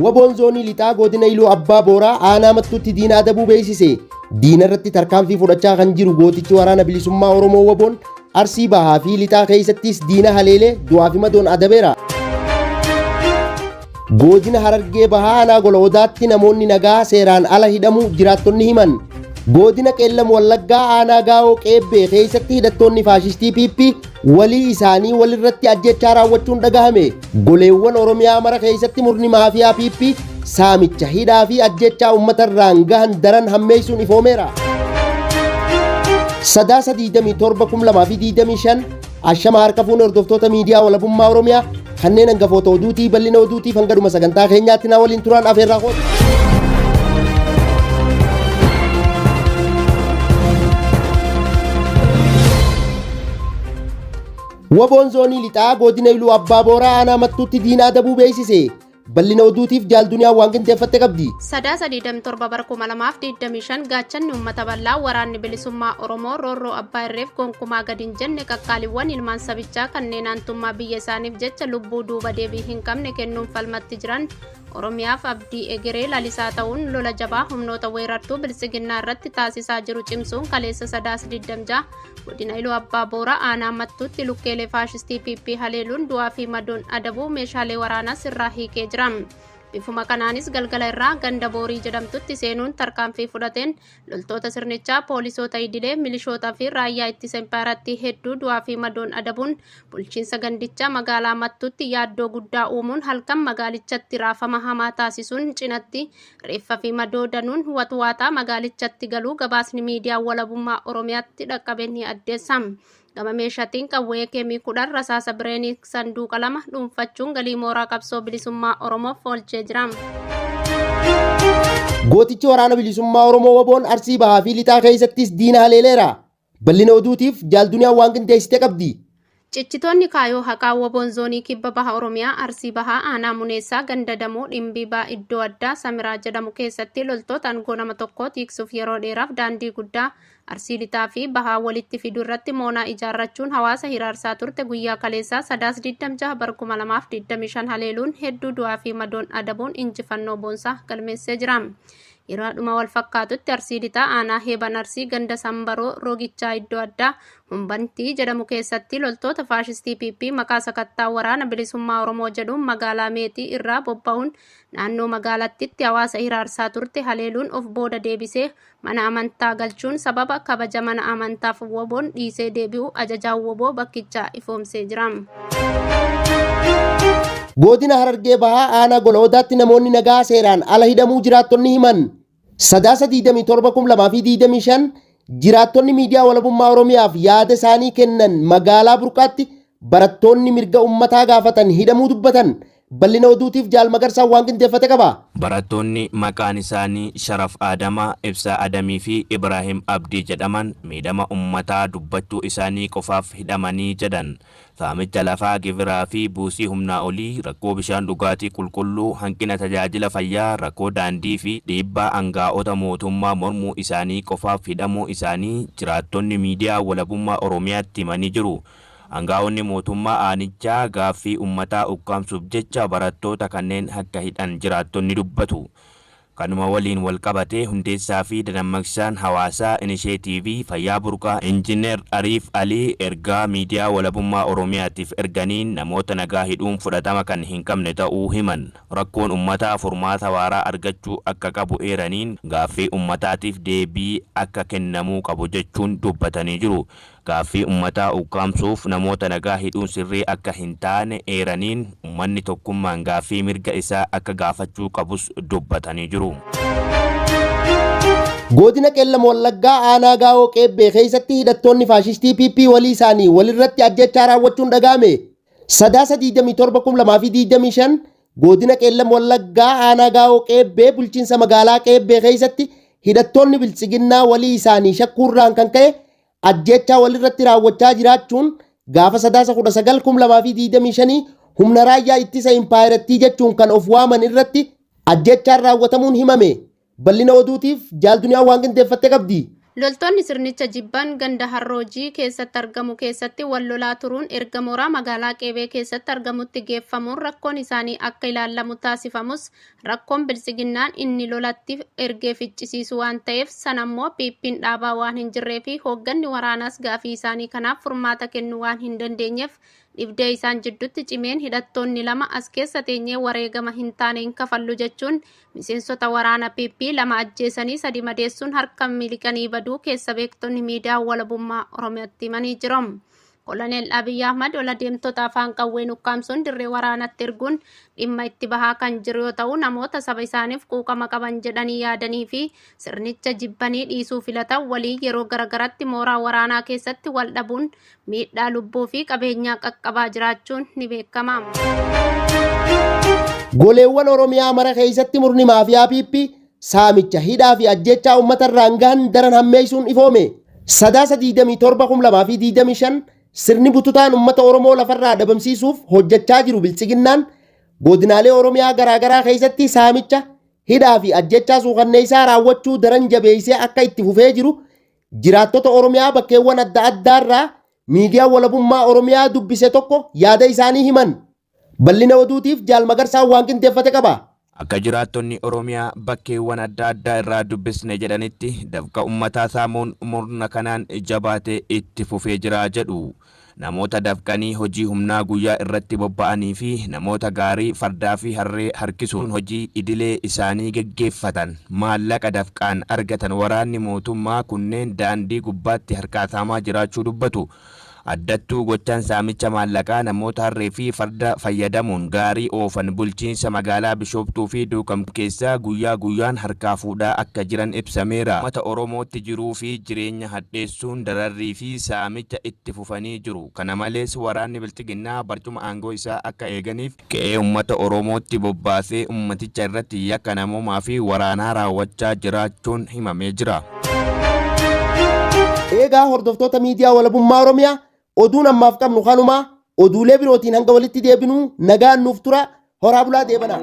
Waboon zoonii lixaa godina Iluu Abbaa Booraa aanaa Mattuutti diina adabuu beeksise. Diina irratti tarkaanfii fudhachaa kan jiru gootichi waraana bilisummaa Oromoo Waboon Arsii Bahaa fi Lixaa keessattis diina haleelee du'aa fi madoon adabeera. Godina Harargee Bahaa aanaa Gola Odaatti namoonni nagaa seeraan ala hidhamuu jiraattonni himan. Godina Qeellam Wallaggaa aanaa Gaawoo Qeebbee keessatti hidhattoonni faashistii PP walii isaanii walirratti ajjechaa raawwachuun dhagahame. Goleewwan Oromiyaa mara keessatti murni maafiyaa PP saamicha hidhaa fi ajjechaa uummatarraan gahan daran hammeessuun ifoomeera. Sadaasa 27,2025 ashama harka fuune hordoftoota miidiyaa walabummaa Oromiyaa kanneen hangafoota oduutii bal'ina oduutiif hanga dhuma sagantaa keenyaatti na waliin turaan afeerraa kooti. Waboon zoonii lixaa godina Iluu Abbaa Booraa aanaa Mattuutti diina adabuu beeksise. Bal'ina oduutiif jaal Duniyaan waan qindeeffatte qabdi. Sadaasa 27 bara 2025 gaachanni uummata bal'aa waraanni bilisummaa Oromoo roorroo abbaa irreef gonkumaa gadi hin jenne qaqqaaliiwwan ilmaan sabichaa kanneen aantummaa biyya isaaniif jecha lubbuu duuba deebii hin qabne kennuun falmatti jiran Oromiyaaf abdii egeree lalisaa ta'uun lola jabaa humnoota weerartuu biltsiginnaa irratti taasisaa jiru cimsuun kaleessa Sadaasa 26 godina Iluu Abbaa Booraa aanaa Mattuutti lukkeelee faashistii PP haleeluun du'aa fi madoon adabuu meeshaalee waraanaas irraa hiikee jira. Bifuma kanaanis galgala irraa ganda Boorii jedhamtutti seenuun tarkaanfii fudhateen loltoota sirnichaa, poolisoota idilee, milishootaa fi raayyaa ittisa impaayarattii hedduu du'aa fi madoon adabuun bulchiinsa gandichaa magaalaa Mattuutti yaaddoo guddaa uumuun halkan magaalichatti raafama hamaa taasisuun cinatti Reeffa fi madoo danuun watwaataa magaalichatti galuu gabaasni miidiyaa walabummaa Oromiyaatti dhaqqabe ni addeessa. Gama meeshaatiin qawwee keemii 10 rasaasa bireenii sanduuqa 2 dhuunfachuun galii mooraa qabsoo bilisummaa Oromoof oolchee jira. Gootichi waraana bilisummaa Oromoo Waboon Arsii Bahaa fi Lixaa keessattis diina haleeleera. Bal'ina oduutiif Jaal Duniyaan waan qindeessite qabdi. Cichitoonni kaayoo haqaa Waboon Zoonii Kibba Baha Oromiyaa Arsii Bahaa Aanaa Muneessaa Ganda Damoo Dhimbiibaa iddoo addaa Samiraa jedhamu keessatti loltoota aangoo nama tokkoo tiiksuuf yeroo dheeraaf daandii guddaa Arsii Lixaa fi Bahaa walitti fidu irratti moonaa ijaarrachuun hawaasa hiraarsaa turte guyyaa kaleessaa Sadaas 26 bara 2025 haleeluun hedduu du'aa fi madoon adabuun injifannoo boonsaa galmeessee jira. Yeroodhuma wal fakkaatutti Arsii Lixaa aanaa Heeban Arsii ganda Sambaroo Rogichaa iddoo addaa Humbantii jedhamu keessatti loltoota faashistii PP maqaa sakattaa waraana bilisummaa Oromoo jedhuun magaalaa Meetii irraa bobba'uun naannoo magaalattitti hawaasa hiraarsaa turte haleeluun of booda deebisee mana amantaa galchuun sababa kabaja mana amantaaf woboon dhiisee deebi'u ajajaan woboo bakkichaa ifoomsee jira. Godina Harargee Bahaa aanaa Gola Odaatti namoonni nagaa seeraan ala hidhamuu jiraattonni himan. Sadaasa 27,2025 jiraattonni miidiyaa walabummaa Oromiyaaf yaada isaanii kennan magaalaa Burqaatti barattoonni mirga ummataa gaafatan hidhamuu dubbatan. Bal'ina oduutiif Jaal Magarsaan waan qindeeffate qaba. Barattoonni maqaan isaanii Sharaf Aadama, Ibsaa Adamii fi Ibraahim Abdii jedhaman miidhama ummataa dubbachuu isaanii qofaaf hidhamanii jedhan. Saamicha lafaa, gibiraa fi buusii humnaa olii, rakkoo bishaan dhugaatii qulqulluu, hanqina tajaajila fayyaa, rakkoo daandii fi dhiibbaa angaa'ota mootummaa mormuu isaanii qofaaf hidhamuu isaanii jiraattonni miidiyaa Walabummaa Oromiyaatti himanii jiru. Angaa'onni mootummaa aanichaa gaaffii ummataa ukkaamsuuf jecha barattoota kanneen akka hidhan jiraattonni dubbatu. Kanuma waliin walqabatee hundeessaa fi dadammaqsaan hawaasaa Inisheetiivii Fayyaa Burqaa Injiinar Ariif Alii ergaa Miidiyaa Walabummaa Oromiyaatiif erganiin namoota nagaa hidhuun fudhatama kan hin qabne ta'uu himan. Rakkoon ummataa furmaata waaraa argachuu akka qabu eeraniin gaaffii ummataatiif deebii akka kennamuu qabu jechuun dubbatanii jiru. Gaaffii ummataa ukkaamsuuf namoota nagaa hidhuun sirrii akka hin taane eeraniin, ummanni tokkummaan gaaffii mirga isaa akka gaafachuu qabus dubbatanii jiru. Godina Qeellam Wallaggaa aanaa Gaawoo Qeebbee keessatti hidhattoonni faashistii PP walii isaanii walirratti ajjeechaa raawwachuun dhaga'ame. Sadaasa 27,2025 Godina Qeellam Wallaggaa aanaa Gaawoo Qeebbee bulchiinsa magaalaa Qeebbee keessatti hidhattoonni biltsiginnaa walii isaanii shakkuurraan kan ka'e ajjeechaa walirratti raawwachaa jiraachuun gaafa Sadaasa 19,2025 humna raayyaa ittisa impaayerattii jechuun kan of waaman irratti ajjeechaan raawwatamuun himame. Bal'ina oduutiif Jaal Duniyaan waan qindeeffatte qabdi. Loltoonni sirnicha jibban ganda Harroojii keessatti argamu keessatti wal lolaa turuun erga mooraa magaalaa Qeebee keessatti argamutti geeffamuun rakkoon isaanii akka ilaallamu taasifamus rakkoon biltsiginnaan inni lolatti ergee ficcisiisu waan ta'eef sanammoo PP'n dhaabaa waan hin jirree fi hoogganni waraanaas gaafii isaanii kanaaf furmaata kennuu waan hin dandeenyeef dhibdee isaan jidduutti cimeen hidhattoonni lama as keessa teenyee wareegama hin taane hin kafallu jechuun miseensota waraana PP 2 ajjeesanii 3 madeessuun harka miliqanii baduu keessa beektonni miidiyaa walabummaa Oromiyaatti himanii jiru. Koloneel Abiy Ahmad ola deemtota afaan qawween ukkaamsuun dirree waraanatti erguun dhimma itti bahaa kan jiru yoo ta'u namoota saba isaaniif quuqama qaban jedhanii yaadanii fi sirnicha jibbanii dhiisuu filatan walii yeroo garagaratti mooraa waraanaa keessatti wal dhabuun miidhaa lubbuu fi qabeenyaa qaqqabaa jiraachuun ni beekama. Goleewwan Oromiyaa mara keessatti murni maafiyaa PP saamicha hidhaa fi ajjechaa uummata irraan gahan daran hammeessuun ifoome. Sadaasa 27,2025 sirni bututaan uummata Oromoo lafarraa dhabamsiisuuf hojjechaa jiru biltsiginnaan godinaalee Oromiyaa garaagaraa keessatti saamicha hidhaa fi ajjechaa suukanneessaa raawwachuu daran jabeessee akka itti fufee jiru jiraattota Oromiyaa bakkeewwan adda addaarraa miidiyaa walabummaa Oromiyaa dubbise tokko yaada isaanii himan. Bal'ina oduutiif Jaal Magarsaan waan qindeeffate qaba. Akka jiraattonni Oromiyaa bakkeewwan adda addaa irraa dubbisne jedhanitti dafqa uummataa saamuun murna kanaan jabaatee itti fufee jira jedhu. Namoota dafqanii hojii humnaa guyyaa irratti bobba'anii fi namoota gaarii fardaa fi harree harkisuun hojii idilee isaanii geggeeffatan maallaqa dafqaan argatan waraanni mootummaa kunneen daandii gubbaatti harkaa saamaa jiraachuu dubbatu. Addattuu gochaan saamicha maallaqaa namoota harree fi farda fayyadamuun gaarii oofan bulchiinsa magaalaa Bishooftuu fi Duukam keessaa guyyaa guyyaan harkaa fuudhaa akka jiran ibsameera. Uummata Oromootti jiruu fi jireenya hadheessuun dararrii fi saamicha itti fufanii jiru. Kana malees waraanni bilxiginnaa barcuma aangoo isaa akka eeganiif qe'ee uummata Oromootti bobbaasee uummaticha irratti yakka namoomaa fi waraanaa raawwachaa jiraachuun himamee jira. Eegaa hordoftoota miidiyaa walabummaa Oromiyaa oduun ammaaf qabnu kanumaa oduulee birootiin hanga walitti deebinuu nagaan nuuf tura horaa bulaa deebanaa.